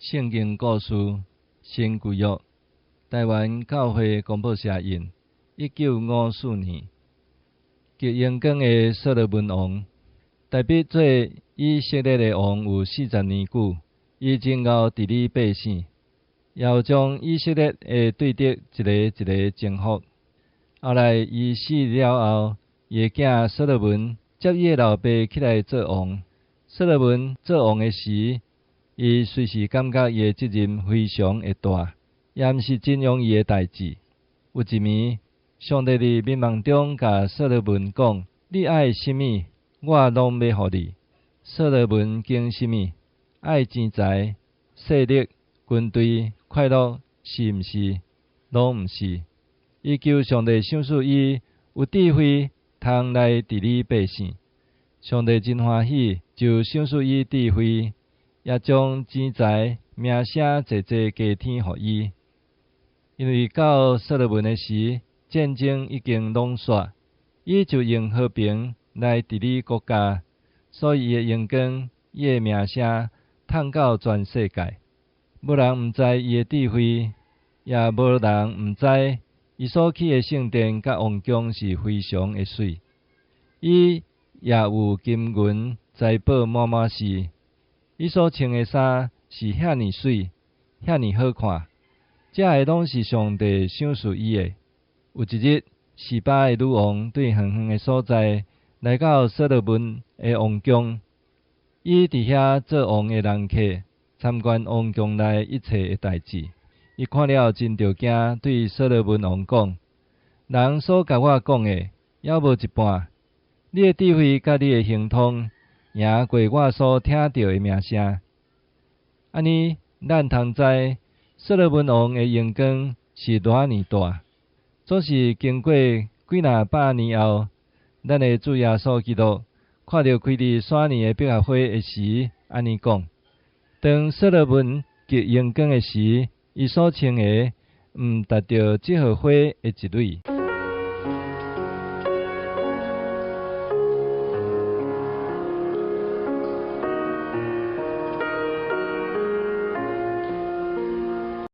聖經故事新舊約，臺灣教會公報社印，1954年。極榮光的所羅門王，大衛做以色列的王有40年久，伊真𠢕治理百姓，也有將以色列的對敵一個一個征服。後來伊死了後，伊的囝所羅門接伊的老爸起來做王。所羅門做王的時，伊隨時感覺伊的責任非常的大，也毋是真容易的代誌。有一暝，上帝佇眠夢中共所羅門講：你愛啥物，我攏欲予你。所羅門揀啥物？愛錢財、勢力、軍隊、快樂，是毋是？攏毋是。伊求上帝賞賜伊有智慧，通來治理百姓。上帝真歡喜，就賞賜伊智慧，也將錢財、名聲濟濟加添予伊。因為到所羅門的時，戰爭已經攏煞，伊就用和平來治理國家，所以伊的榮光、伊的名聲，傳到全世界。無人毋知伊的智慧，也無人毋知伊所起的聖殿佮王宮是非常的媠。伊也有金銀財寶滿滿是，伊所穿的衫是遐爾媠，遐爾好看，這个攏是上帝賞賜伊的。有一日，示巴的女王對遠遠的所在來到所羅門的王宮，伊佇遐做王的人客，參觀王宮內一切的代誌。伊看了真著驚，對所羅門王講：人所共我講的，猶無一半。你的智慧佮你的亨通，贏過我所聽著的名聲。按呢，咱通知所羅門王的榮光是偌爾大。總是經過幾若百年後，咱的主耶穌基督看著開佇山裡的百合花的時，按呢講：當所羅門極榮光的時，伊所穿的，毋達著這號花的一蕊。